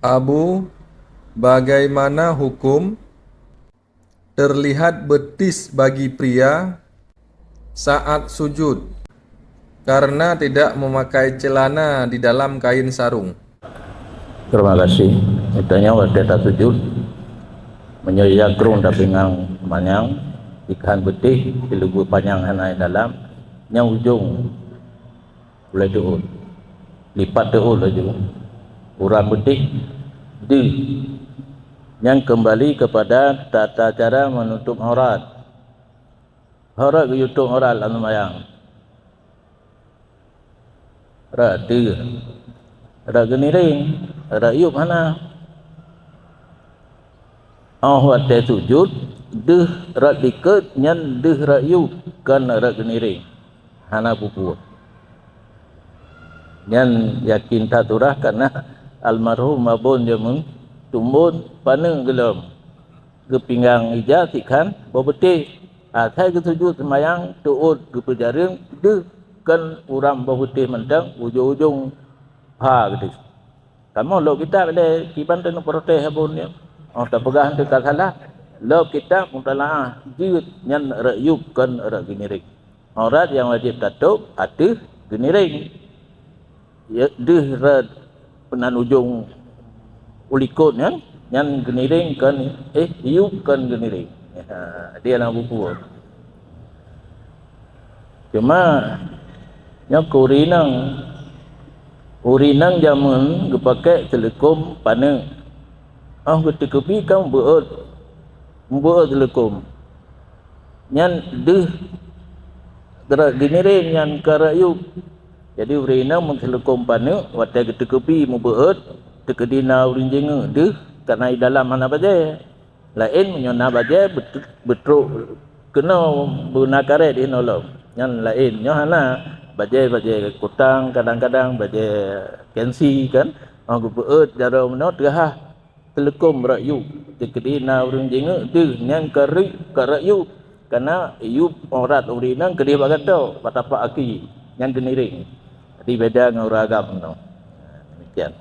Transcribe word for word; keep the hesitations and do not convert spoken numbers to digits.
Abu, bagaimana hukum terlihat betis bagi pria saat sujud karena tidak memakai celana di dalam kain sarung? Terima kasih. Misalnya watée tasujud, meunyoe ya krong tapingang manyang, ikan betis, silugu panyang hana dalam, nyang ujong ulée teuôt, lipat teuôt laju. Uram betis deuh. Nyang keumbali keupada tata cara meunutup aurat. Aurat geuyutup aurat lam seumayang. Rot deuh, rot geuniréng, rot yup hana. Óh watée sujud, deuh rot likot nyan deuh rot yup, kon rot geuniréng. Hana peue-peue. Nyan yakin that urah kana almarhum Abon jameun tumbon paneuk geulom, geupinggang ija sikhan boh beuteh. Asai geusujud seumayang teuôt geupeujareueng deuh kon uram boh beuteh mantong ujong-ujong pha geudeuh. Kamoe lok kitab lé kiban teuneuk protes Abon nyoe. Oh, tapeugah teuka salah. Lok kitab mutalaah jeuet nyan rot yup kon rot geuniréng. Aurat nyang wajéb tatôb ateueh geuniréng. Ya, deuh rot peunan ujong ulikot nyan, nyan geuniréng kon, eh, yup kon geuniréng. Ha, dia lam buku. Cuma nyoe keu ureueng inong, ureueng inong jameun geupakée seuleukom paneuk. Óh geuteukeubie ka mubeuôt, mubeuôt seuleukom. Nyan deuh rot geuniréng nyan ka rot yup. Jadi ureueng inong meuseuleukom paneuk watée geuteukeubie mubeuôt, teukeudi na ureueng jingeuk deuh, kana di dalam hana bajée. Laén meunyoe na bajée beut-, beutrok keunoe beuna karét di nolom. Nyan laén, nyoe hana, bajée-bajée kutang, kadang-kadang bajée gengsi kan. Óh geupeuôt jaroe meunoe teuhah seuleukom rot yup. Teukeudi na ureueng jingeuk deuh nyan ka rot, ka rot yup. Kana yup aurat ureueng inong keudeh bak gadoe, bak tapak aki, nyan geuniréng. Jadi beda ngon ureueng agam nyoe. Demikian.